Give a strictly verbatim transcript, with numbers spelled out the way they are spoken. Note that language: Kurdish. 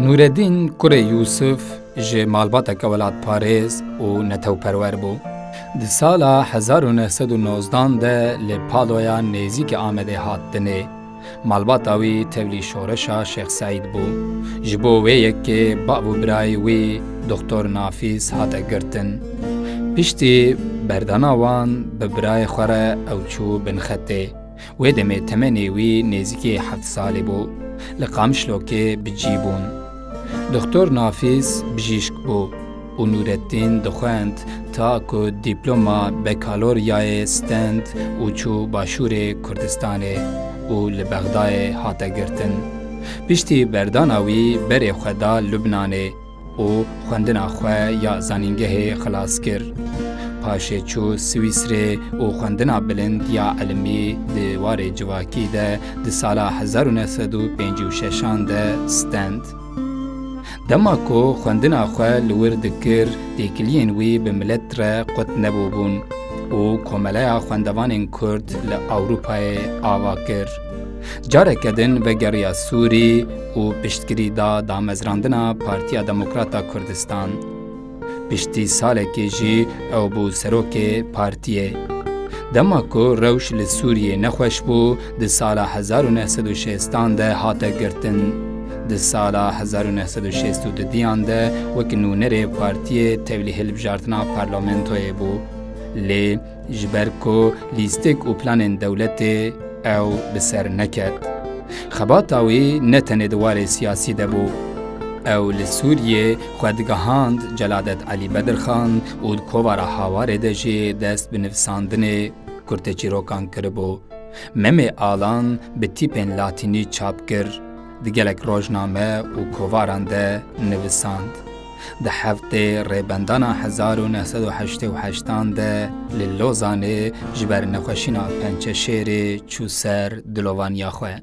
Nûreddîn kurê Yûsif ji malbateke welatparêz û netewperwer bû. Di sala hezar û neh sed û nozdan de li Paloya nêzîkî Amedê hat dinê. Malbata wî tevlî şoreşa Şêx Seîd bû. Ji bo wê yekê bav û birayê wî Doktor Nafîs hate girtin. Piştî berdana wan bi birayê xwe re ew çû bin xetê. Wê demê temenê wî nêzîkî heft salî bû. Li Qamişlokê bi cî bûn. Doktor Nafîs bijîşk bû û Nûreddîn dixwend ta ku dîploma bekaloryayê stend û çû başûrê Kurdistanê û li Bexdayê hate girtin. Piştî berdana wî berê xwe da Lubnanê û xwendina xwe ya zanîngehê xilas kir. Paşê çû Swîsrê û xwendina bilind ya elimî di warê civakî de di sala hezar û neh sed û pêncî û şeşan de stend. Dema ku xwendina xwe li wir dikir, têkiliyên wî bi milet re qut nebûbûn û Komeleya Xwendevanên Kurd li Ewropayê ava kir. Careke din vegeriya Sûrî û piştgirî da damezrandina Partiya Demokrata Kurdistan. Piştî salekê jî ew bû serokê partiyê. Dema ku rewş li Sûriyê nexweş bû, di sala hezar û neh sed û şêstan de hate girtin. Di sala hezar û neh sed û şêst û dudiyan de wek nûnerê partiyê tevlî hilbijartina parlamentoyê bû. Lê ji ber ku lîstik û planên dewletê ew bi ser neket. Xebata wî ne tenê di warê siyasî de bû. Ew li Sûriyê xwe digihand Celadet Elî Bedirxan û di kovara Hawarê de jî dest bi nivîsandinê kurteçîrokan kiribû. Memê Alan bi tîpên latînî çap kir, di gelek rojname û kovaran de nivisand. Di heftê Rêbendana hezar û neh sed û heştê û heştan de li Lozanê ji ber nexweşîna pençeşêrê çû ser dilovaniya xwe.